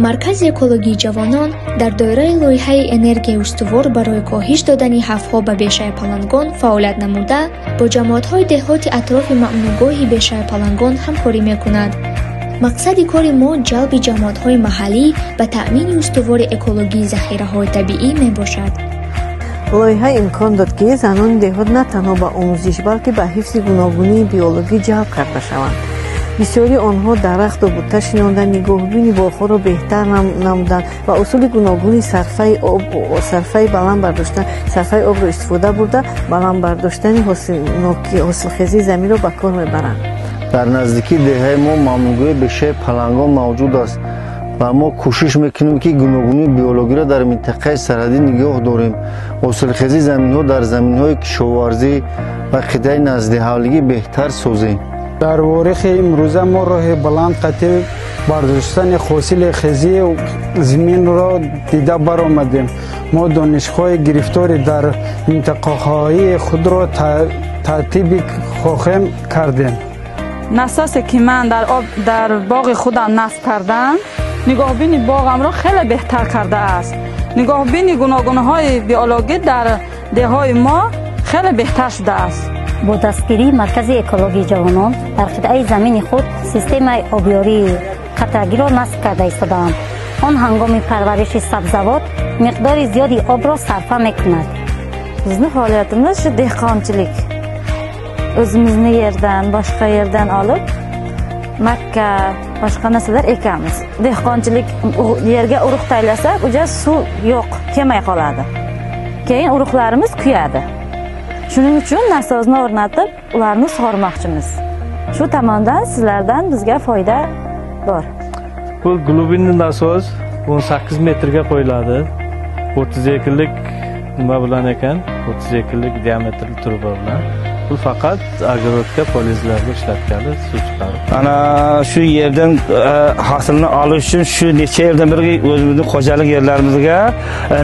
Маркази экологии ҷавонон дар доираи лоиҳаи энергияи устувор барои коҳиш додани хавфҳо ба бешаи палангон фаъолият намуда, бо ҷамоатҳои деҳоти атрофи мамнӯъгоҳи бешаи палангон ҳамкорӣ мекунад. Мақсади кори мо ҷалби ҷамоатҳои маҳаллӣ ба таъмини устувори экологии захираҳои табиӣ мебошад. Лоиҳа имкон дод, ки занони деҳот на танҳо ба омӯзиш, балки ба ҳифзи гуногунии биологӣ ҷалб карда шаванд. Бисёри онҳо дарахту бута шинонда, нигоҳубини боғҳоро беҳтар намуданд ва усули гуногуни сарфаи баланд бардоштан, сарфаи обро истифода бурда, баланд бардоштани ҳосилхезии заминро ба кор мебаранд. Дар наздикии деҳаи мо мамнӯъгоҳи бешаи палангон мавҷуд аст ва мо кӯшиш мекунем, ки гуногунии биологиро дар минтақаи сарҳадӣ нигоҳ дорем. Ҳосилхезии заминҳо дар заминҳои кишоварзӣ ва қитъаи наздиҳавлигӣ беҳтар созем. Дар ворихи имрӯза мо роҳи баланд қатъи бардоштани ҳосили хезии заминро дида баромадем. Мо донишҳои гирифтори дар минтақаҳои худро тартиби хоҳем кардем. Насосе ки ман дар боғи худам насб кардам, нигоҳбини боғамро хеле беҳтар кардааст. Нигоҳбини гуногунҳои биологӣ дар деҳҳои мо хеле беҳтар шудааст. Бо дастгирии Маркази экологии ҷавонон дар қитъаи замини худ системаи обёрии қатрагиро насб карда истодаам. Он ҳангоми парвариши сабзавот миқдори зиёди обро сарфа мекунад. Bizni faoliyatimiz shu dehqonchilik. O'zimizni yerdan, boshqa yerdan olib, makka, boshqa narsalar ekamiz. Dehqonchilik yerga urug' taylasak, uja suv yo'q, kelmay qoladi. Keyin urug'larimiz kuyadi. Shuning uchun nasozni o'rnatib, ularni sug'ormoqchimiz. Shu tomondan sizlardan bizga foyda bor. Bu glubinli nasos 18 metrga qo'yiladi. 32lik nima bilan ekan? 32lik diametrli truba bilan. Bu faqat agrodga polizlarni ishlatgani suv chiqarib. Ana shu yerdan hosilni olish uchun shu necha yildan beri o'zimizning xo'jalik yerlarimizga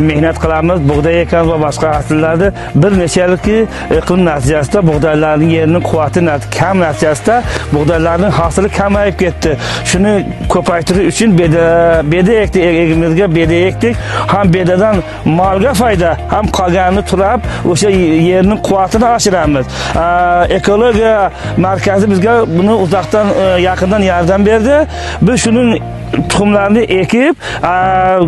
mehnat qilamiz, bug'doy ekamiz va boshqa hosillarni. Bir necha yilki iqlim natijasida bug'doylarning yerining quvvati kam natijasida bug'doylarning hosili kamayib ketdi. Shuni ko'paytirish uchun beda ekdik, egimizga beda ekdik. Ham bedadan molga foyda, ham qolganini turab o'sha yerning quvvatini oshiramiz. Ekologiya markazi bizga buni uzoqdan yaqindan yordam berdi. Biz shuning tuxumlarini ekib,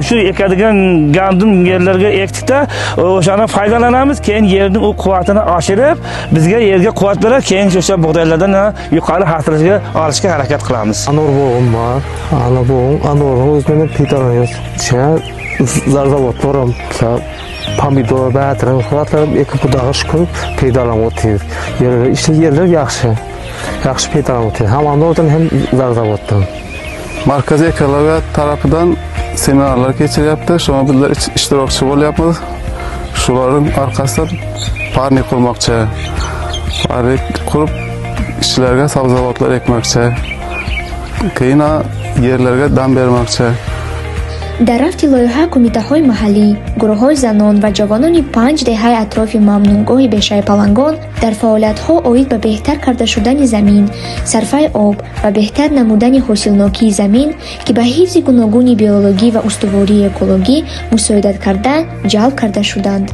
shu ekadigan gandum yerlarga ekdikda o'shani foydalanamiz. Keyin yerning u quvvatini oshirib, bizga yerga quvvat beradi. Keyin o'sha bug'doylardan yuqori hosilga olishga harakat qilamiz. Anor bog'im bor. Anor bog'im, anorni o'zimdan foydalanamiz. Zarzavotlarim, pomidor, ba'tran, xalatlar ekib, xudoga shukur foydalanib o'tdik. Yerlar, ishli yerlar yaxshi. Yaxshi foydalanib o'tdik. Ham anordan ham zarzavotdan. Markaziy ekologiya tarafidan seminarlar kechiryapti. Shunga bizlar ishtirokchi bo'lyapmiz. Shularning orqasidan parnik qurmoqchi. Parnik qurib ishchilarga sabzavotlar ekmoqchi. Keyin yerlarga dam bermoqchi. Дар рафти лоиҳа кумитаҳои маҳаллӣ, гурӯҳҳои занон ва ҷавонони 5 деҳаи атрофи мамнӯъгоҳи бешаи палангон дар фаъолиятҳо оид ба беҳтар карда шудани замин, сарфаи об ва беҳтар намудани ҳосилнокии замин, ки ба ҳифзи гуногуни биологӣ ва устувории экологӣ мусоидат кардан, ҷалб карда шуданд.